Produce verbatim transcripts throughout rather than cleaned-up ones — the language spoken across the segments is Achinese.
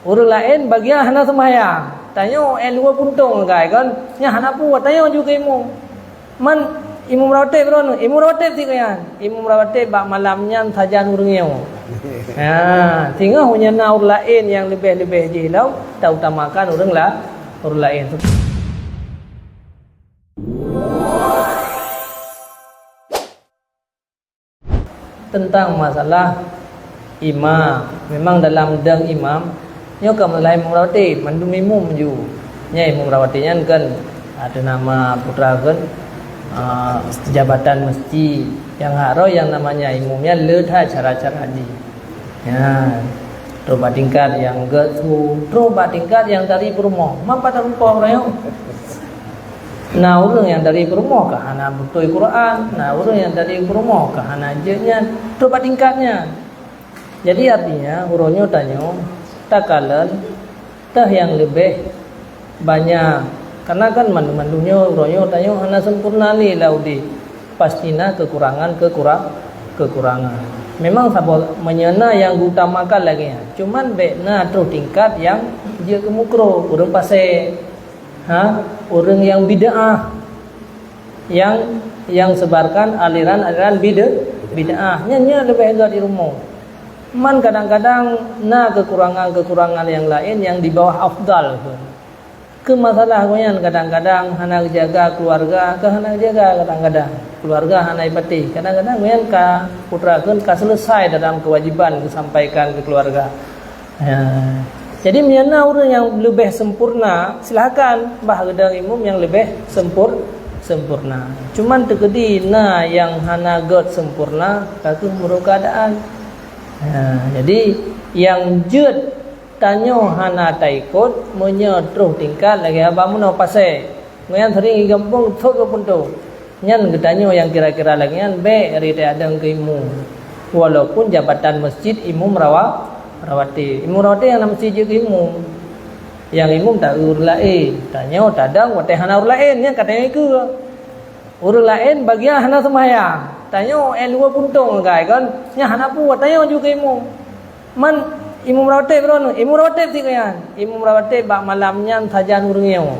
Ureuëng laén bagian hana seumayang. Tanyoe eh luwa puntong gai kan. Nyang hana puas tanyoe ju keu imum. Man imum rawatib droeneuh, imum rawatib cit nyan. Imum rawatib bak malam nyan sajan ureuëng nyoe. Ha, singoh meunyoe na ureuëng laén nyang leubeh-leubeh jih lom, tautamakan ureuëng la-, ureuëng laén. Tentang masalah imam, memang dalam dang imam, nyoe ka meulahi imum rawatib, mandum imum ju. Nyan imum rawatib nyan kan ada nama putra kan, ah, jabatan masjid. Yang hak roh yang namanya imum nyan le that cara-cara jih. Ya. Troh bak tingkat nyang geusu, troh bak tingkat nyang dari peurumoh. Man pat rupa ureuëng nyoe. Na ureuëng nyang dari peurumoh ka hana beutôi Quran, na ureuëng nyang dari peurumoh ka hana jeuet nyan, troh bak tingkat nyan. Jadi artinya, uroe nyoe tanyoe takalon teuh nyang leubeh banyak. Karena kan mandum-mandum nyoe, uroe nyoe tanyoe hana sempurna lé lam udeb. Pasti na kekurangan-kekura-, kekurangan. Memang saboh meunyoe na nyang geuutamakan lagée nyan. Cuman bék na troh tingkat nyang jeuet keu mukroh, ureuëng fasek. Ha, ureuëng nyang bid'ah. Nyang, nyang sebarkan aliran-aliran bid-, bid'ah. Nyan, nyan leubeh gét di rumoh. Man kadang-kadang na kekurangan-kekurangan nyang laén nyang di bawah afdal tu. Keu masalah gobnyan kadang-kadang hana geujaga keuluwarga, ka hana geujaga kadang-kadang. Keuluwarga hana jipatéh. Kadang-kadang gobnyan ka putra kheun ka selesai dalam kewajiban geusampaikan keu keuluwarga. Ya. Jadi meunyoe na ureuëng nyang leubeh sempurna, silahkan bah geudong imum nyang leubeh sempur-, sempurna. Cuman teukeudi na nyang hana gét sempurna, ka kheueh meurok keuadaan. Ya, jadi nyang jeuet tanyoe hana taikot meunyoe troh tingkat lagée haba meunoe pasé. Nyan sering di gampông sot geupunto. Nyan geutanyoe nyang kira-kira lagée nyan bék ri teuadong keu imum. Walaupun jabatan masjid imum rawa-, rawatib. Imum rawatib hana meusti jeuet keu imum. Nyang imum ta ureuëng laén. Tanyoe tadong watée hana ureuëng laén, nyan ka tanyoe ikeue. Ureuëng laén bagian hana seumayang. Tanyoe eh luwa puntong gai kan, nyan hana puas tanyoe ju keu imum. Man imum rawatib droeneuh, imum rawatib cit nyan. Imum rawatib bak malam nyan sajan ureuëng nyoe.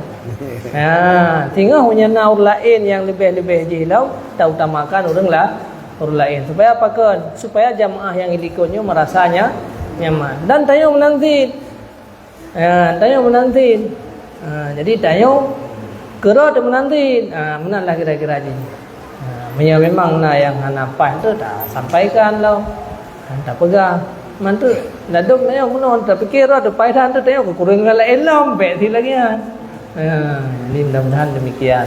Ha, singoh meunyoe na ureuëng laén nyang leubeh-leubeh jih lom, tautamakan ureuëng la-, ureuëng laén. Supaya apa kon? Supaya jamaah nyang ilikot nyoe merasa nya-, nyaman. Dan tanyoe meunan cit. Ha, tanyoe meunan cit. Ha, jadi tanyoe keurot meunan cit. Ha, meunan lah kira-kira jih. Ha, meunyoe memang na nyang hana paih tu, tasampaikan lom. Ha, tapeugah. Mantu ladôm na nyang meunoe tapike rot teupai that tu tanyoe keu kureueng laén lom, bék sit lagée nyan. Ha, jadi mudah-mudahan demikian.